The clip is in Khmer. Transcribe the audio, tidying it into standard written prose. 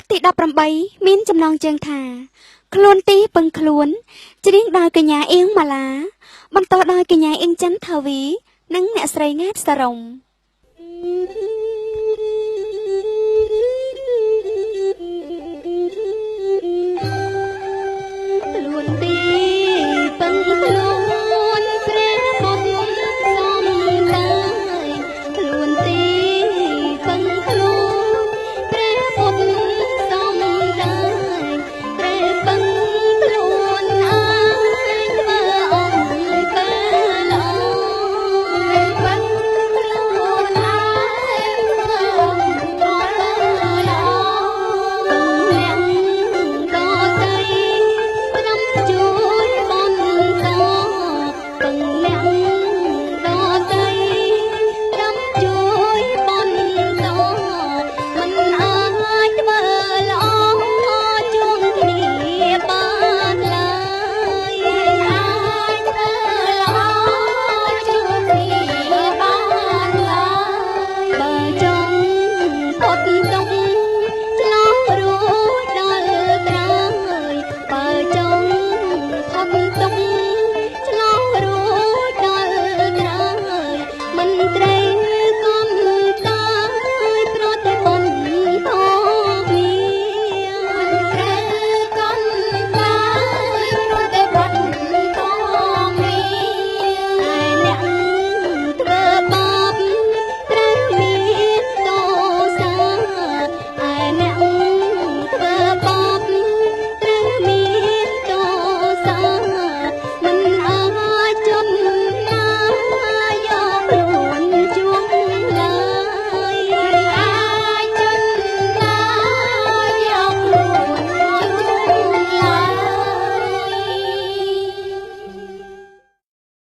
ទទី18មានចំណងជើងថា ខ្លួនទីពឹងខ្លួន ច្រៀងដោយកញ្ញាអៀងម៉ាឡា បន្តដោយកញ្ញាអៀងច័ន្ទថាវី និងអ្នកស្រីង៉ែតសារ៉ុម។